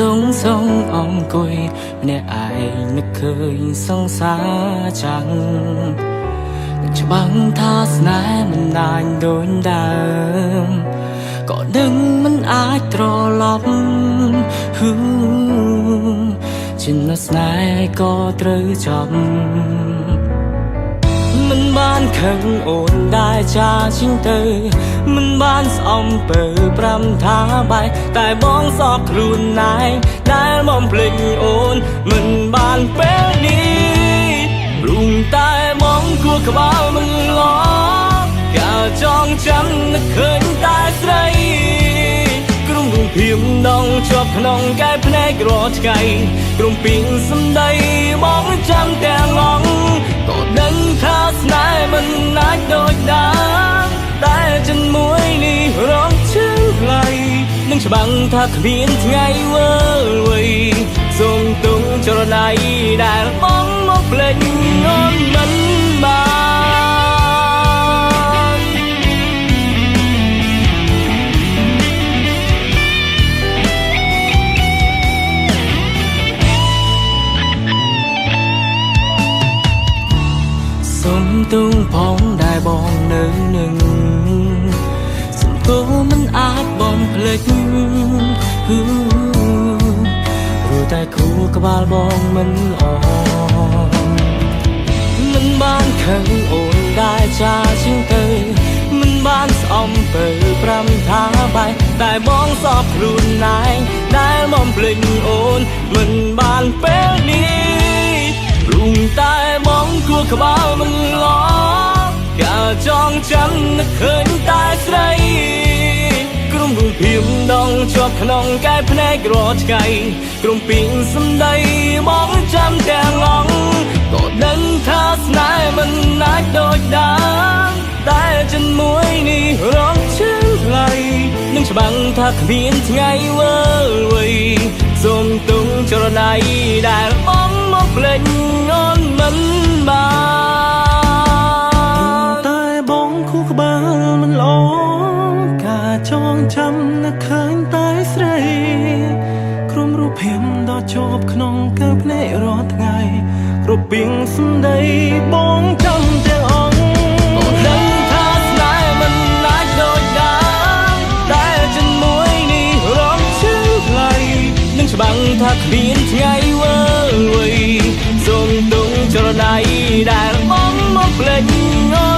សុងសុងអង្គុយម្នាក់ឯងនឹកឃើញសង្សារចាំងច្បាំងថាស្នេហ៍មិនដាញដូចដើមក៏ដឹងមិនអាចត្រឡប់ហ៊ឺចិនស្នេហ៍ក៏ត្រូវចប់ មិនបានខឹងអូនដែលចាជាងទៅមិនបានស្អំពើប្រាំថាបែកតែបងសោកខ្លួនឯងដែលមកភ្លេចអូនមិនបានពេលនេះព្រោះតែបងគួរក្បាលមិនល្អការចងចាំនឹកឃើញតែស្រីក្រុមរូបភាពដងជាប់ក្នុងកែភ្នែករាល់ថ្ងៃក្រុមពីងសំដីបងចាំទាំងអងក៏ដឹងថាស្នេហ៍មិនអាចដូចដើមតែចិនមួយនេះរងជើងថ្លៃនឹងច្បាំងថាគ្មានថ្ងៃវិលវ័យសូមទុំចរណៃដែលបងមកភ្លេចអូនមិនបាន សុំទូងផងដែលបងនៅនឹងសំទោមិនអាចបំភ្លេចហ៊ឺព្រោះតែគូក្បាលបងមិនល្អមិនបានខឹងអូនដែលចាជាងទៅមិនបានស្អំពើប្រាំថាបែកតែបងសោកខ្លួនឯងដែលមកភ្លេចអូនមិនបានពេលនេះព្រោះតែបងគួរក្បាលមិនល្អការចងចាំនឹកឃើញតែស្រីក្រុមរូបភាពដងជាប់ក្នុងកែភ្នែករាល់ថ្ងៃក្រុមពីងសំដីបងចាំទាំងអងក៏ដឹងថាស្នេហ៍មិនអាចដូចដើមតែចិនមួយនេះរងជើងថ្លៃនឹងច្បាំងថាគ្មានថ្ងៃវិលវ័យសូមទុំចរណៃដែលបងមកភ្លេចអូនមិនបាន តែបងខួរក្បាលមិនល្អការចងចាំនឹកឃើញតែស្រីក្រុមរូបភាពដ៏ជាប់ក្នុងកែវភ្នែករាល់ថ្ងៃគ្រប់ពីងសំដីបងចាំទាំងអង្គ ក៏ដឹងថាស្នេហ៍មិនអាចដូចដើមតែចិនមួយនេះរងជើងថ្លៃនឹងច្បាំងថាគ្មានថ្ងៃវិលវ័យសូមទុំចរណៃដែលបងមកភ្លេចអូន